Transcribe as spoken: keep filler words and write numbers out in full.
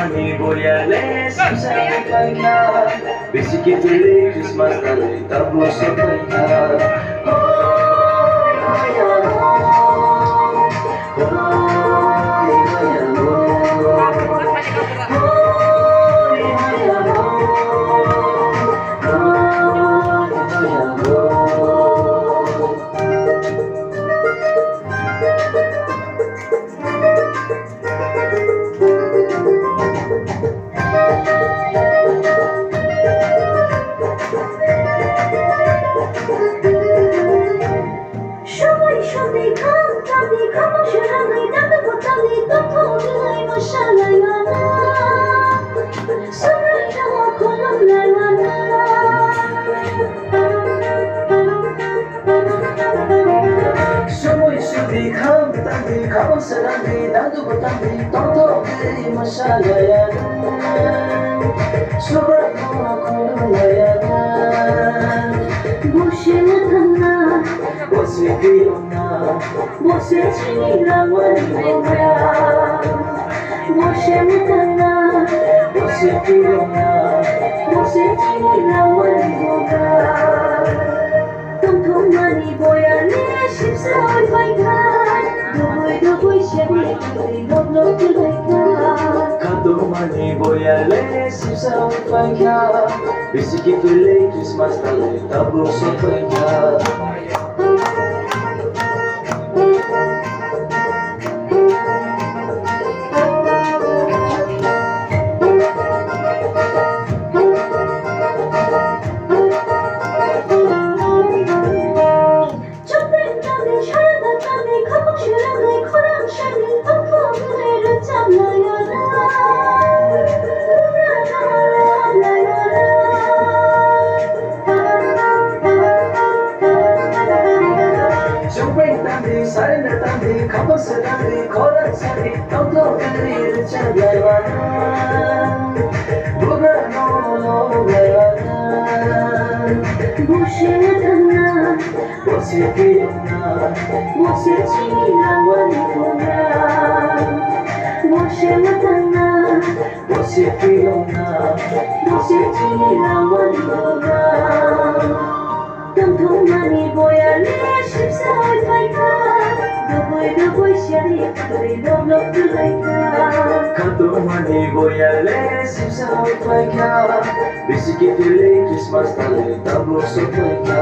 Ani boya le sisa paikha, bisi khe tuli Christmas tali tabuk sopaikha. Sumui sudi kham tangdi, khabang selangdi, dangdu bwtangdi, tongthok dei masalaya. Subrai no khulumlaya. Busi mwthangna, busi phiyokna, busi chini langmani bugra. Busi mwthangna, busi phiyokna, busi chini langmani bugra. Tongthokmani boyani sipsa oi paikha, dugui dugui seri twi lok lok tulaikha. Khatungmani boyale sipsa oi paikha, bisi khe tuli Christmas tali tabuk sopaikha. Chupeng tangdi, sarenda tangdi, khapo se tangdi, khorang sadi, tongthok tangdi, rwchap laiwana. Bugra no lo laiwana. Busi mwthangna, busi phiyokna, busi chini langmani bugra. Busi mwthangna, busi phiyokna, busi chini langmani bugra. Tongthokmani boyale sipsa oi paikha, dugui dugui seri twi lok lok tulaikha. Khatungmani boyale sipsa oi paikha, bisi khe tuli Christmas tali tabuk sopaikha.